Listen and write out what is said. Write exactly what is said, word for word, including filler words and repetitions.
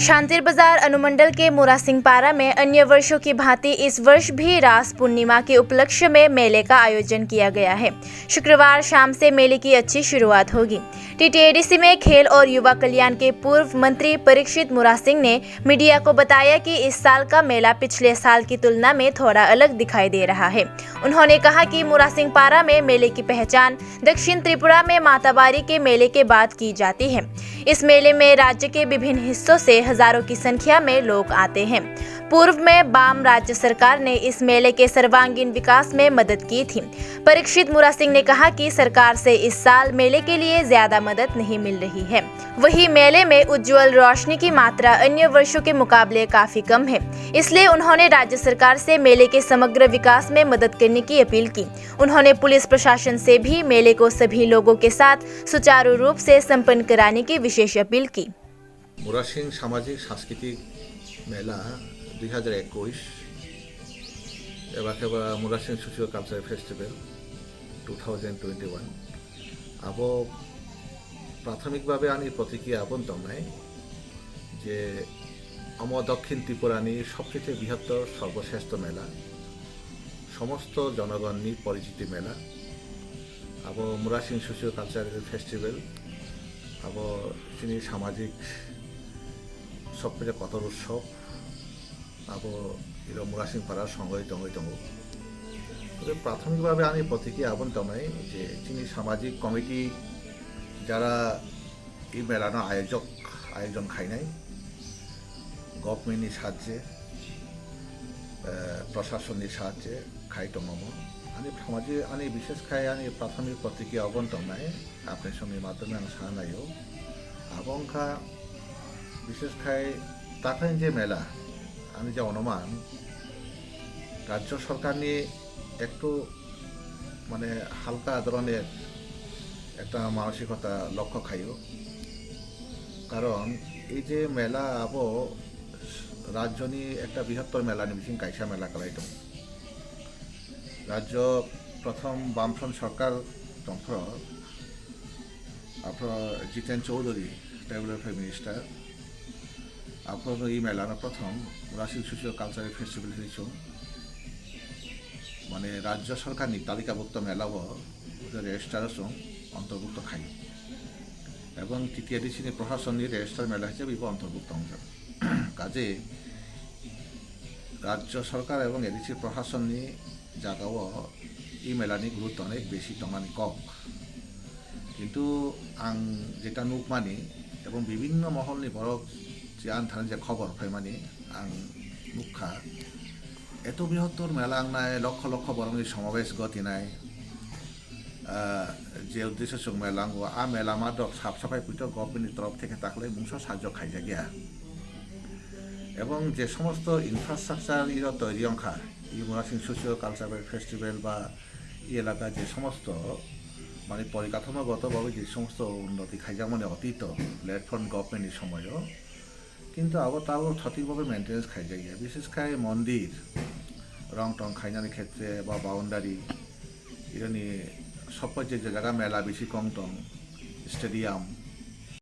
शांतिर बाजार अनुमंडल के मुरासिंगपारा में अन्य वर्षों की भांति इस वर्ष भी रास पूर्णिमा के उपलक्ष्य में मेले का आयोजन किया गया है। शुक्रवार शाम से मेले की अच्छी शुरुआत होगी। टीटीएडीसी में खेल और युवा कल्याण के पूर्व मंत्री परीक्षित मुरासिंग ने मीडिया को बताया कि इस साल का मेला पिछले साल की तुलना में थोड़ा अलग दिखाई दे रहा है। उन्होंने कहा कि मुरासिंगपारा में मेले की पहचान दक्षिण त्रिपुरा में माताबारी के मेले के बाद की जाती है। इस मेले में राज्य के विभिन्न हिस्सों से हजारों की संख्या में लोग आते हैं। पूर्व में वाम राज्य सरकार ने इस मेले के सर्वांगीण विकास में मदद की थी। परीक्षित मुरासिंग ने कहा कि सरकार से इस साल मेले के लिए ज्यादा मदद नहीं मिल रही है। वहीं मेले में उज्जवल रोशनी की मात्रा अन्य वर्षों के मुकाबले काफी कम है, इसलिए उन्होंने राज्य सरकार से मेले के समग्र विकास में मदद करने की अपील की। उन्होंने पुलिस प्रशासन से भी मेले को सभी लोगों के साथ सुचारू रूप से संपन्न कराने की विशेष अपील की। मुरासिंग सामाजिक सांस्कृतिक मेला দুই হাজার একুশ, eba khe ba Murasing Socio Cultural Festival two thousand twenty one. Abo প্রাথমিকভাবে ani protikriya aboni tongnai je omo Dokhin Tripurani sobcheye bihottor sorboshrestho mela, somosto jonogonni porichiti mela. Abo Murasing Socio Cultural Festival, abo chini samajik sobcheye kotor utsob, abo iro Murasing Para songoi tongoi tongo. Tei prathomik bhabe ani protikriya aboni tongnai je chini samajik committee jara ei mela no ayojok, ayojon khainai, government ni sahajye, eh, prashason ni sahajye khai tongo. Ani samajik, ani bishesh khai ani prathomik protikriya aboni tongnai, apni songni madhyome ang sana naio. Abo wngkha bishesh khai takhai je mela, ani je onuman, rajyo sorkarni ektu mane halka dhoroner ekta manosikota lokho khaio. Karon ei je mela abo rajyoni ekta bihottor melani bising kaisa mela kwlai tongo. Rajyo prothom Bamfront sorkar tongphro, aphro Jiten Chowdhury, Tribal Welfare Minister, aphro no ei mela no prothom Murasing Socio Cultural Festival hinwi chwng, mane rajyo sorkarni talikabhukto mela o register o chwng ontorbhukto khai, ebong T T A D C ni proshasonni register mela hisabe bo ontorbhukto wngjak. Kaje rajyo sorkar ebong A D C proshasonni jagao ei melani gurutto onek besi tongmani kok. Kintu ang jeta nukmani ebong bibinno moholni borok je ani thani je khobor phaimani ang nukha, eto bihottor mela wngnai, lokho lokho borokni somabesh ghotinai, ah, je uddesho chwng mela wngo, a mela madrok sap saphai puito government ni torof theke takhwlai mungsa sajwk khaijakya. Ebong je somosto infrastructure iro toiri wngkha, ei Murasing Socio Cultural Festival ba ei elaka je somosto mane porikathomogoto bhabe je somosto unnoti khaijakmani otito platform government ni somoyo, kintu abo tabuk sothik bhabe maintenance khaijakya, bishesh khai mondir rong tong khainani khetre ba boundary, ironi sokpai je je jaga mela bisi kong tong, stadium,